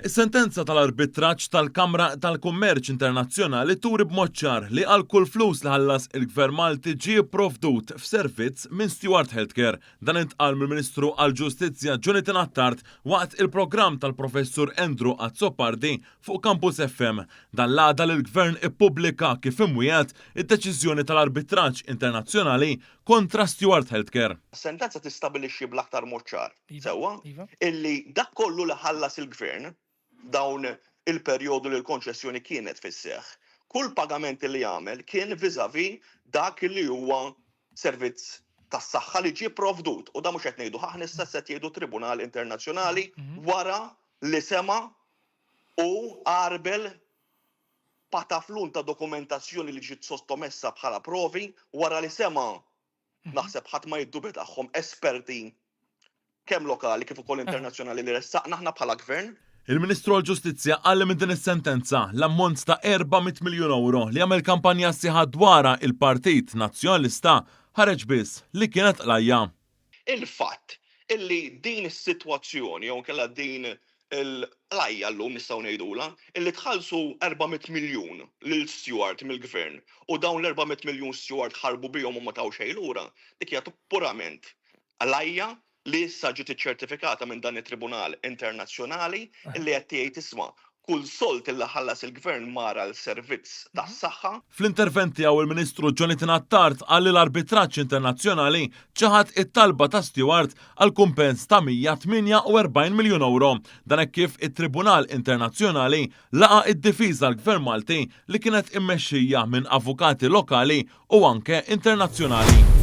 Is-sentenza tal-arbitraġġ tal-Kamra tal-Kummerċ Internazzjonali turi b'mod ċar li għal kull flus li ħallas il-Gvern Malti ġie pprovdut f'servizz minn Steward Healthcare. Dan intqal mill-Ministru għall-Ġustizzja Jonathan Attard waqt il-programm tal-Professur Andrew Azzopardi fuq Campus FM. Dan l-għada li l-Gvern ippubblika kif imwiegħed id-deċiżjoni tal-arbitraġġ internazzjonali kontra Steward Healthcare. Is-sentenza tistabilixxi bl-aktar mod ċar, sewwa, illi dak kollu li ħallas il-Gvern f'dawn il-perjodu li l-konċessjoni kienet fis-seħħ, kull pagament li għamel kien vis-à-vis dak li huwa servizz tas-saħħa li ġie pprovdut. U dan mhux qed ngħiduh aħna issa, issa qed jgħidu t-Tribunal Internazzjonali wara li sema' u għarbel pataflun ta' dokumentazzjoni li ġiet sottomessa bħala provi wara li sema' naħseb ħadd ma jiddubitahom esperti kemm lokali kif ukoll internazzjonali li ressaqna aħna bħala Gvern. Il-Ministru għall-Ġustizzja qal li minn din is-sentenza, l-ammont ta' 400 miljun ewro li għamel kampanja sħiħa dwarha il-Partit Nazzjonalista ħareġ biss li kienet qlajja. Il-fatt illi din is-sitwazzjoni jew inkella din il-qlajja llum nistgħu ngħidulha, illi tħallsu 400 miljun lil Steward mill-Gvern u dawn l-400 miljun Steward ħarbu bihom u ma taw xejn lura, dik hija purament qlajja li issa ġiet iċċertifikata minn dan it-Tribunal Internazzjonali illi qed jgħid isma' kull sold illi ħallas il-Gvern mar għal servizz tas-saħħa. Fl-intervent tiegħu il-Ministru Jonathan Attard qal li l-arbitraġġ internazzjonali ċaħad it-talba ta' Steward għal kumpens ta' 148 miljun ewro. Dan hekk kif it-Tribunal Internazzjonali laqa' id-difiża l-Gvern Malti li kienet immexxija minn avukati lokali u anke internazzjonali.